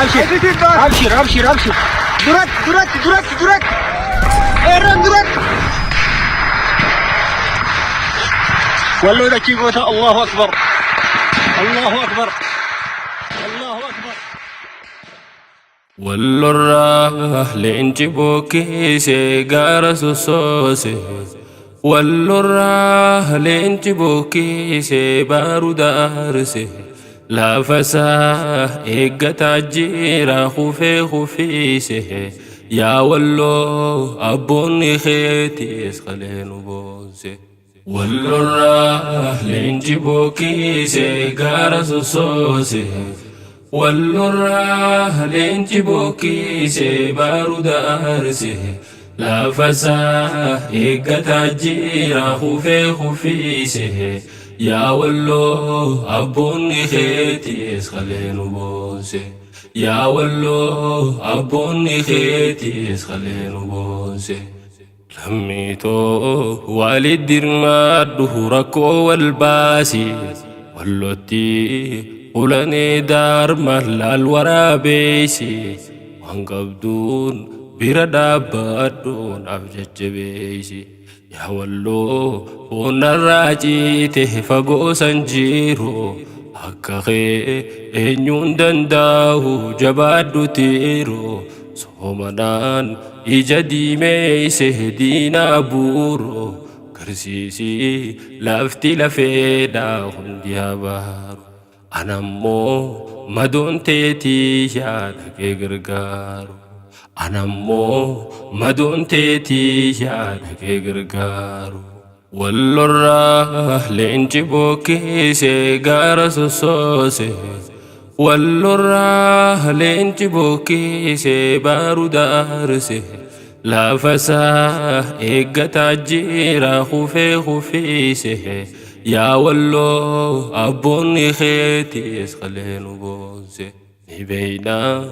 Abshir. Abshir, abshir, abshir. Duratti, duratti, duratti, duratti. Eerroon duratti. Walloo dachii goota. Allahu Akbar. Allahu Akbar. Allahu Akbar. Wallorraa leenci bokkeesse gaara sossoose. Wallorraa leenci bokkeesse baaruda aarse. Lafasaa eeggataa jira kufee kufiise. Yaa Walloo, abboonni keetis kalee nu boonse. Wallorraa leenci bokkeesse gaara sossoose. Wallorraa leenci bokkeesse baaruda aarse. Lafasaa eeggataa jira kufee kufiise. Yaa Walloo, abboonni keetis kalee nu boonse. Yaa Walloo, abboonni keetis kalee nu boonse. Lammiitoo walit dirmaadhu, rakkoo wal baasi. Wallotti ulanee daarma laal waraabeeysi. Waan qabduun bira dhaabbadhu, naaf jajjabeeysi. Yaa Walloo, foonnarraa ciite fagoo san jiru. Akka kee eenyuun danda'u? Jabaadhu tiiru. Soomanaan ija diimeeyse diinaa buuru. Garsiisii lafti lafeedha hundi habaaru. Anammoo madoon teetii yaada kee gargaaru. Anammoo madoon teetii yaada kee gargaaru. Wallorraa leenci bokkeesse gaara sossoose. Wallorraa leenci bokkeesse baaruda aarse. Lafasaa eeggataa jira kufee kufiise. Yaa Walloo, abboonni keetis kalee nu boonse. Ni beeynaa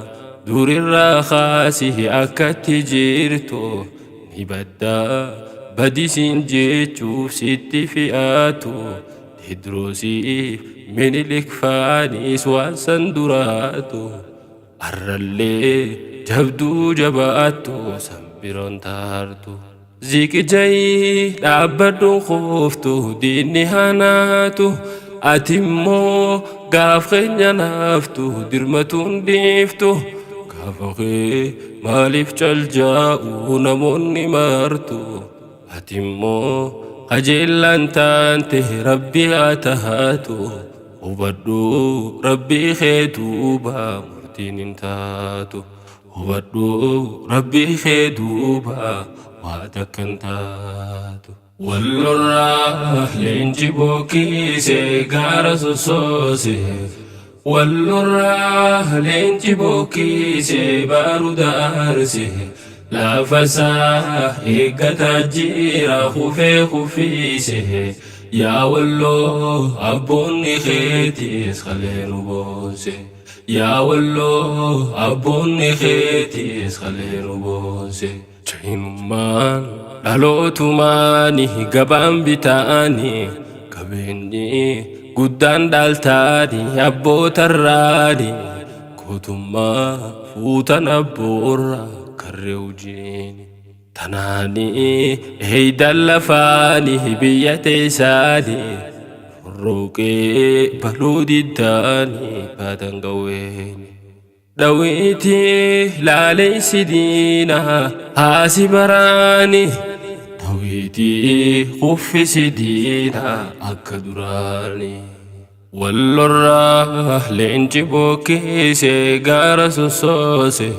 durirraa kaasii akkatti jirtu. Ni baddaa badisiin jechuuf sitti fi'aatu. Teediroosiif Minilik faanis waan san duraatu. Arrallee jabduu jabaattu san biroon taartu. Ziqijayii dhaabbadhu, kuuftu diinni hanaatu. Ati immoo gaaf keenya naaftu dirmatuun dhiiftu. Gaafa kee maaliif caljaa'u namoonni martu? Ati immoo qajeellaan taante Rabbi haa taatu. Hubadhu, Rabbii kee duuba murtiin hin taatu. Hubadhu, Rabbii kee duuba waa takka hin taatu. Wallorraa leenci bokkeesse gaara sossoose. Wallorraa leenci bokkeesse baaruda aarse. Lafasaa eeggataa jira kufee kufiise. Yaa Walloo, abboonni keetis kalee nu boonse. Yaa Walloo, abboonni keetis kalee nu boonse. Jaynummaan dhalootumaani gabaan bitaani. Qabeenyi guddaan dhaaltaani abbootarraani. Gootummaa fuutan abboorra karree hojiini. Tanaani eeydan lafaani biyya teessaani. Rooqee baluu diddaani baatan qawweeni. Dhawiiti laaleysi diina haasi baraani. Dhawiiti kuffisi diina akka duraani. Wallorraa leenci bokkeesse gaara sossoose.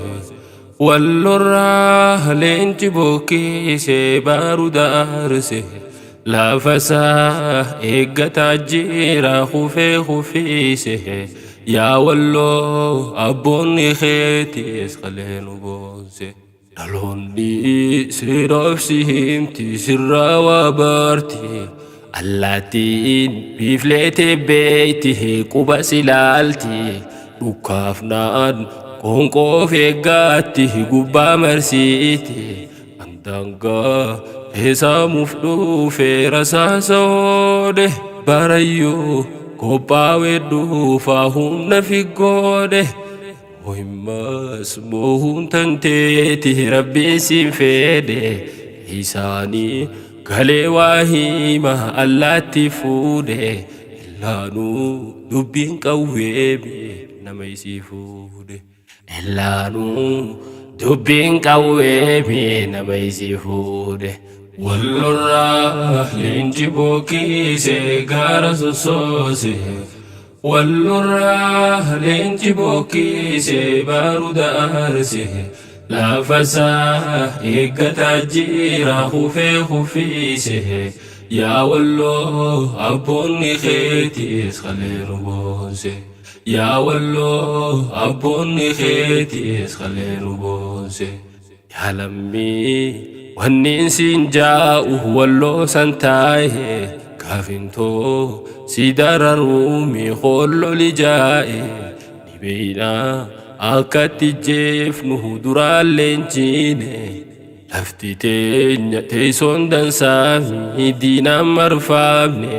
Wallorraa leenci bokkeesse baaruda aarse. Lafasaa eeggataa jira kufee kufiise. Yaa Walloo, abboonni keetis kalee nu boonse. Dhaloonni seeraaf si himti, sirraa waa baarti. Allaattiin biifleetee beeyti, quba si laalti. Dhukkaafnaan qoonqoof eeggaatti gubbaa marsiiti. Andaangaa keessaamuuf dhuufee rasaasa oodhe. Barayyuu qophaawee dhuufaa humna figgoodhe. Muhimmas moohuun tanteeti rabbiin siin fedhe isaanii galee waa hima allaatti fuudhe illaanuu dubbiin qawweemi nama isii fuudhe illaanuu dubbiin qawweemi nama isii fuudhe. Wallorraa leenci bookiise gaara sossoose. Wallorraa leenci bookiise baaruda aarse. Lafasaa eeggataa jira kufee kufiise. Yaa walloo abboonni keetiis kalee nu boonse. Yaa walloo abboonni keetiis kalee nu boonse. Yaa lammii wanni siin jaa'u walloo san taa'e gaafintoo si dararuumi holloli jaa'e ni beeynaa akkatti jeefnu duraan leenjiine lafti teenya teessoon dansaami diinaan marfaamne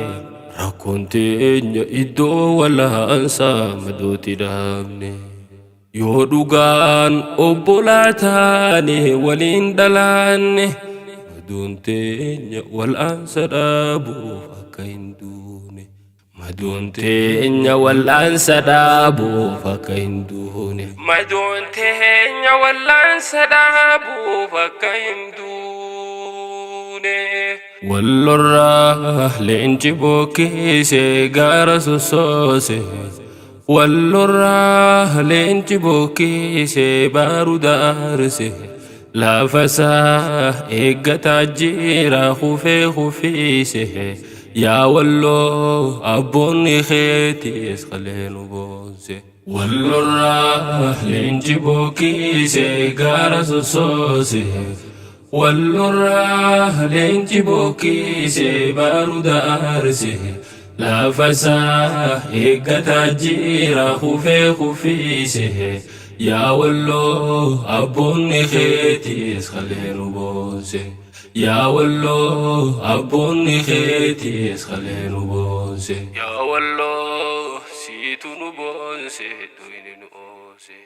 rakkoon teenya iddoo wal'aansaa madooti dhaabne. Yoo dhugaan obbolaa taane waliin dhalaanne madoon teenya wal'aansa dhaabuuf akka hin duune. Madoon teenya wal'aansa dhaabuuf akka hin duune. Madoon teenya wal'aansa dhaabuuf akka hin duune. Wallorraa leenci bokkeesse gaara sossoose. Wallorraa leenci bokkeesse baaruda aarse. Lafasaa eeggataa jira kufee kufiise. Yaa walloo abboonni keetiis kalee nu boonse. Wallorraa leenci bokkeesse gaara sossoose. Wallorraa leenci bokkeesse baaruda aarse. Lafasaa eeggataa jira kufee kufiise. Yaa walloo abboonni keetiis kalee nu boonse. Yaa walloo abboonni keetiis kalee nu boonse. Yaa walloo siitu nu boonse duyni nu oose.